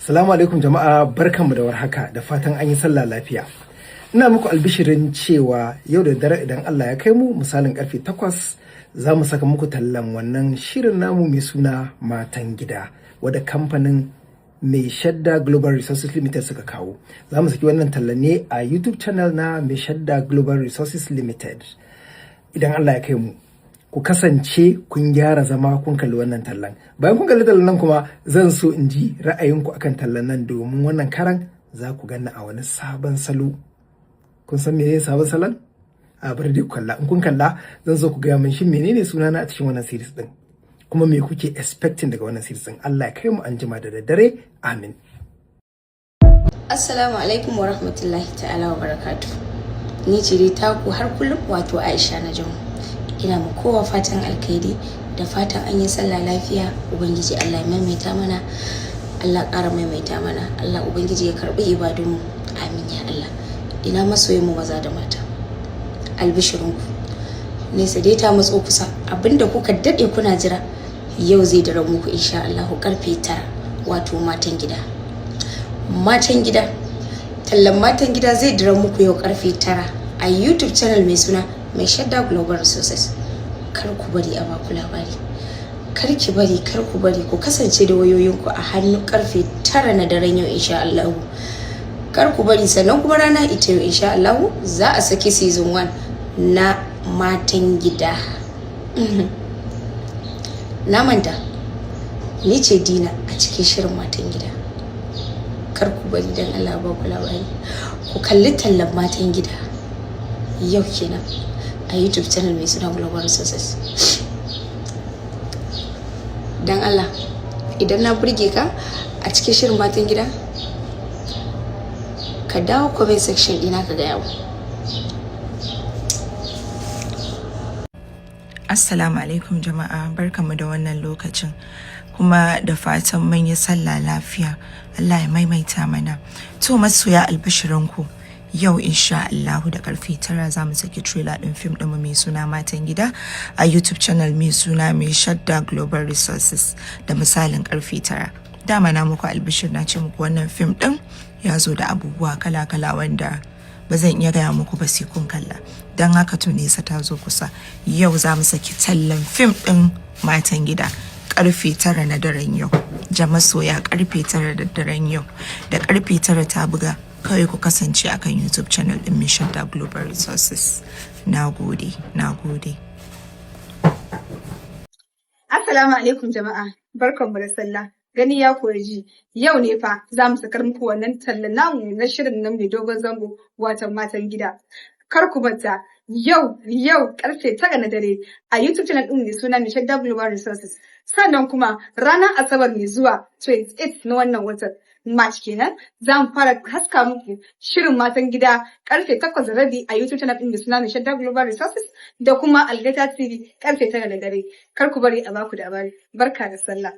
Salamu alaikum jama'a, barkanmu da warhaka, da fatan an yi sallah lafiya. Ina muku albishirin cewa yau da dare, idan Allah ya kai mu, misalin karfe 8, za mu saka muku tallan wannan shirin namu mai suna Matan Gida, wadda kamfanin Mai Shadda Global Resources Limited suka kawo. Za mu saki wannan tallan ne a YouTube channel na Mai Shadda Global Resources Limited. Idan Allah ya kai mu, ku kasance kun gyara zama kun kalli wannan tallan. Bayan kun kalli tallan nan kuma, zan so in ji ra'ayinku akan tallan nan, domin wannan karan za ku ganni a wani sabon salo. Kun san menene sabon salon? A bar dai kalla. In kun kalla, zan so ku gaya min shin menene sunana a cikin wannan series din, kuma me kuke expecting daga wannan series din. Allah ya kai mu anjima da daddare, amin. Assalamu alaikum wa rahmatullahi ta'ala wa barakatu. Ni ce dai taku har kullum, wato Aisha Najamu. Ina ma kowa fatan alkhairi da fatan an yi sallah lafiya. Ubangiji Allah ya maimaita mana, Allah ƙara maimaita mana, Allah Ubangiji ya karɓi ibadunmu. Amin ya Allah. Ina masoyan mu maza da mata. Albishirinku. Nesa dai ta matso kusa, abinda kuka daɗe kuna jira yau zai dara muku insha Allah karfe 9, wato Matan Gida. Matan Gida, tallan Matan Gida zai dira muku yau karfe 9 a YouTube channel mai suna Mai Shadda Global Resources. Kar ku bari a baku labari, kar ki bari, kar ku bari, ku kasance da wayoyinku a hannu karfe 9 na daren yau insha Allah. Kar ku bari. Sannan kuma rana ita yau insha Allah za a saki season 1 na Matan Gida. Na manta, ni ce Dina a cikin shirin Matan Gida. Kar ku bari dan Allah ba ku labari. Ku kalli tallan Matan Gida yau kenan a YouTube channel mai suna Global Resources. Dan Allah, idan na burge ka a cikin shirin Matan Gida, ka dawo comment section ɗina ka gaya mu. Assalamu alaikum jama'a, barkamu da wannan lokacin, kuma da fatan mun yi sallah lafiya. Allah ya maimaita mana. To masoya, albishirinku, yau insha Allahu da karfe 9 za mu saki trailer din fim ɗinmu mai suna Matan Gida a YouTube channel mai suna Mai Shadda Global Resources da misalin karfe 9. Dama na muku albishir, na ce muku wannan fim ɗin ya zo da abubuwa kala-kala wanda ba zan iya gaya muku ba sai kun kalla. Don haka to nesa ta zo kusa, yau za mu saki tallan fim ɗin Matan Gida karfe 9 na daren yau. Masoya, karfe 9 da daren yau, da karfe 9 ta buga kawai, ku kasance akan YouTube channel ɗin Mai Shadda Global Resources. Na gode, na gode. Assalamu alaikum jama'a, barkanmu da sallah. Gani ya kori ji, yau ne fa za mu sakar muku wannan tallan namu na shirin nan mai dogon zango, wato Matan Gida. Kar ku manta, yau yau karfe 9 na dare a YouTube channel ɗin mai suna Mai Shadda Global Resources. Sannan kuma ranar Asabar mai zuwa, 28 na wannan watan March kenan, za mu fara haska muku shirin Matan Gida karfe 8:30 a YouTube channel ɗin mai suna Mai Shadda Global Resources da kuma Algaita TV karfe 9 na dare. Kar ku bari a baku labari. Barka da sallah.